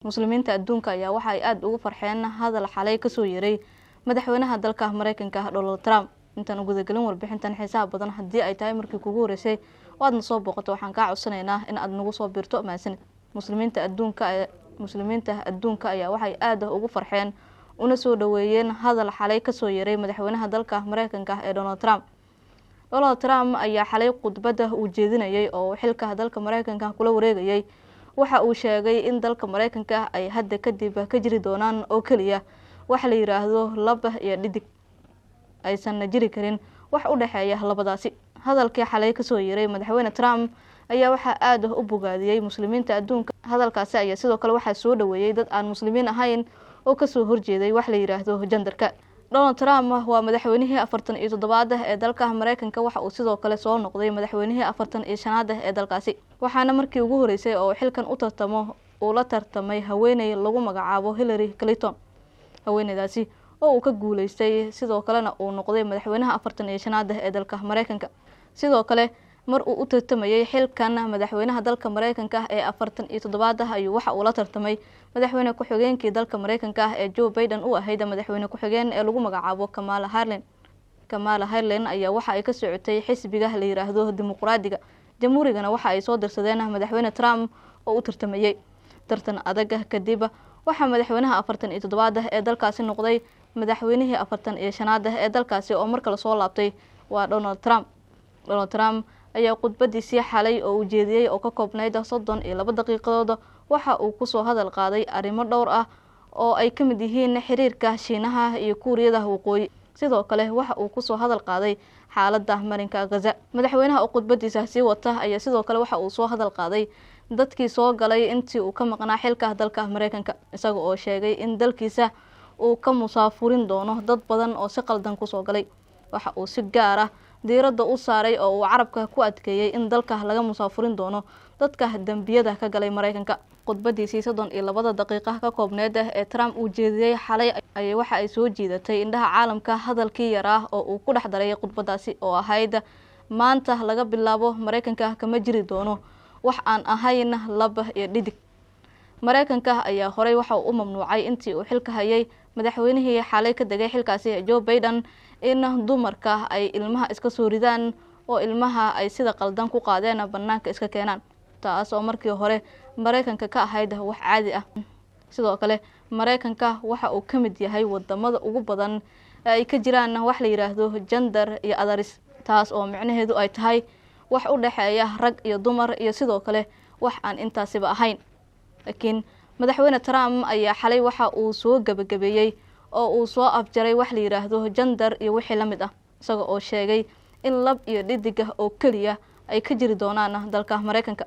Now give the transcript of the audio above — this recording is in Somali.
Muslimiinta adduunka ayaa waxa ay aada ugu farxeen hadal xalay kasoo yeeray madaxweynaha dalka Mareykanka, Donald Trump. Intaan gudagelin warbixintan xiisaha badan, haddii ay tahay markii kugu horeysay oo aadna soo booqato, waxaan kaa codsanaynaa in aad nagu soo biirto. Mahadsanid. Muslimiinta adduunka ayaa waxay aada ugu farxeen una soo dhaweeyeen hadal xalay kasoo yeeray madaxweynaha dalka Mareykanka ee Donald Trump. Donald Trump ayaa xalay khudbadda uu jeedinayay oo xilka dalka Mareykanka kula wareegayay waxa uu sheegay in dalka Mareykanka ay hadda kadib ka jiri doonaan oo keliya waxa la yiraahdo laba iyo dhidig, aysanna jiri karin wax u dhexeeya labadaasi. Hadalkii xalay kasoo yeeray madaxweyne Trump ayaa waxaa aada u bogaadiyey muslimiinta adduunka. Hadalkaasi ayaa sidoo kale waxaa soo dhaweeyey dad aan muslimiin ahayn oo kasoo horjeeday wax la yiraahdo gender-ka. Donald Trump waa madaxweynihii 47aad ee dalka Mareykanka. Waxa uu sidoo kale soo noqday madaxweynihii 45aad ee dalkaasi, waxaana markii ugu horeysay oo xilkan u tartamo uu la tartamay haweeney lagu magacaabo Hillary Clinton, haweeneydaasi oo uu ka guuleystay, sidoo kalena uu noqday madaxweynaha 45aad ee dalka Mareykanka. Sidoo kale mar uu u tartamayay xilkan madaxweynaha dalka Mareykanka ee 47aad ayuu waxa uu la tartamay madaxweyne ku-xigeenkii dalka Mareykanka ee Joe Biden u ahayd madaxweyne ku-xigeen ee lagu magacaabo Kamala Harris. Kamala Harris ayaa waxa ay ka socotay xisbiga la yiraahdo Dimuqraadiga, Jamhuurigana waxa ay soo dirsadeen madaxweyne Trump oo u tartamayay. Tartan adag kadib waxaa madaxweynaha 47aad ee dalkaasi noqday madaxweynihii 45aad ee dalkaasi oo mar kale soo laabtay, waa Donald Trump. Donald Trump ayaa khudbadiisii xalay oo uu jeediyey oo ka koobnayd 32 daqiiqadood waxa uu kusoo hadal qaaday arrimo dhowr ah oo ay ka mid yihiin xiriirka Shiinaha iyo Kuuriyada Waqooyi. Sidoo kale waxa uu kusoo hadal qaaday xaaladda marinka Gaza. Madaxweynaha oo khudbadiisa sii wata ayaa sidoo kale waxa uu soo hadal qaaday dadkii soo galay intii uu ka maqnaa xilka dalka Mareykanka, isaga oo sheegay in dalkiisa uu ka musaafurin doono dad badan oo si qaldan kusoo galay. Waxa uu si gaar ah diiradda u saaray oo uu carabka ku adkeeyey in dalka laga musaafurin doono dadka dembiyada ka galay Mareykanka. Khudbadiisii 32da daqiiqa ka koobneed ee Trump uu jeediyey xalay ayay waxa ay soo jiidatay indhaha caalamka hadalkii yaraa oo uu ku dhex daray khudbadaasi oo ahayd: "Maanta laga bilaabo Mareykanka kama jiri doono wax aan ahayn laba iyo dhidig." Mareykanka ayaa horey waxa uu u mamnuucay intii uu xilka hayay madaxweynihii xalay ka degay xilkaasi, Joe Biden, in dumarka ay ilmaha iska soo ridaan oo ilmaha ay sida qaldan ku qaadeen banaanka iska keenaan, taas oo markii hore Mareykanka ka ahayd wax caadi ah. Sidoo kale Mareykanka waxa uu ka mid yahay wadamada ugu badan ee ay ka jiraan wax la yiraahdo gender iyo others, taas oo micnaheedu ay tahay wax u dhexeeya rag iyo dumar iyo sidoo kale wax aan intaasiba ahayn. Laakiin madaxweyne Trump ayaa xalay waxa uu soo gebagabeeyey oo uu soo afjaray wax la yiraahdo gender iyo wixii la mid ah, isaga oo sheegay in lab iyo dhidiga oo keliya ay ka jiri doonaan dalka Mareykanka.